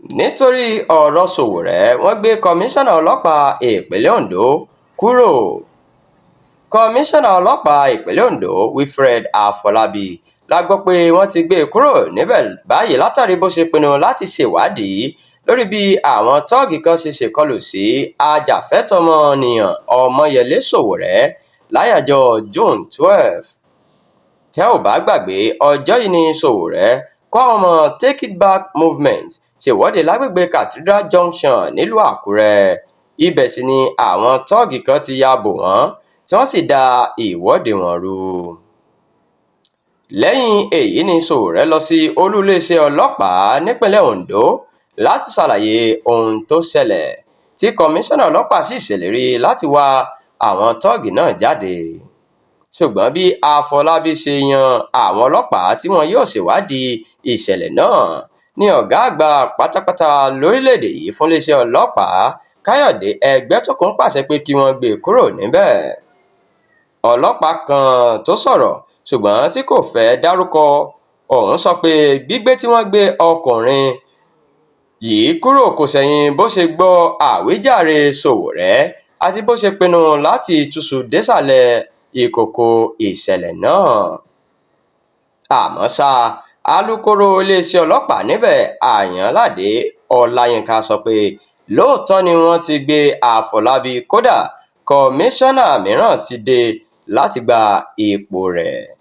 Nítorí ọ̀rọ̀ Sowore, wọ́n gbé Kọmíṣánná Ọlọ́pàá ìpínlẹ̀ Ondo kúrò. Kọmíṣánná Ọlọ́pàá ìpínlẹ̀ Ondo, Wilfred Afolabi, la gbọ́ pé wọ́n ti gbé e kúrò níbẹ̀ báyìí látàrí bó ṣe pinnu láti ṣèwádìí lórí bí àwọn tóògì kan ṣe ṣèkọlù sí ajàfẹ́tọ̀ọ́-ọmọnìyàn Ọmọyẹlé Sowore láyàájọ́ June 12. Tẹ́ ò bá gbàgbé, ọjọ́ yìí ní Sowore kó àwọn ọmọ Take It Back Movement ṣèwọ́de lágbègbè Cathedral Junction nílùú Àkúrẹ́. Ibẹ̀ sì ni àwọn tóògì kan ti ya bò wọ́n tí wọ́n sì da ìwọ́de wọn rú. Lẹ́yìn èyí ní Sowore lọ sí olú iléeṣẹ́ ọlọ́pàá nípìnlẹ̀ Ondo láti ṣàlàyé ohun tó ṣẹlẹ̀, tí kọmíṣánná ọlọ́pàá sì ṣèlérí láti wá àwọn tóògì náà jáde. Ṣùgbọ́n bí Àfọlábí ṣe yan àwọn ọlọ́pàá tí wọn yóò ṣèwádìí ìṣẹ̀lẹ̀ náà ní ọ̀gá àgbà pátápátá lórílẹ̀-èdè yìí fún iléeṣẹ́ ọlọ́pàá Káyọ̀dé Ẹgbẹ́tókun pàṣẹ pé kí wọ́n gbé e kúrò níbẹ̀. Ọlọ́pàá kan tó sọ̀rọ̀ ṣùgbọ́n tí kò fẹ́ dárúkọ òun sọ pé gbígbé tí wọ́n gbé ọkùnrin yìí kúrò kò ṣẹ̀yìn bó ṣe gbọ́ àwíjàre Sowore àti bó ṣe pinnu láti túṣu désàlẹ̀ ìkòkò ìṣẹ̀lẹ̀ náà. Àmọ́ ṣá, alūkkóró iléeṣẹ́ ọlọ́pàá níbẹ̀, Àyànládé Ọláyinka, sọ pé lóòótọ́ ni wọ́n ti gbé Àfọlábí, kódà kọmíṣánná mìíràn ti dé láti gba ipò rẹ̀.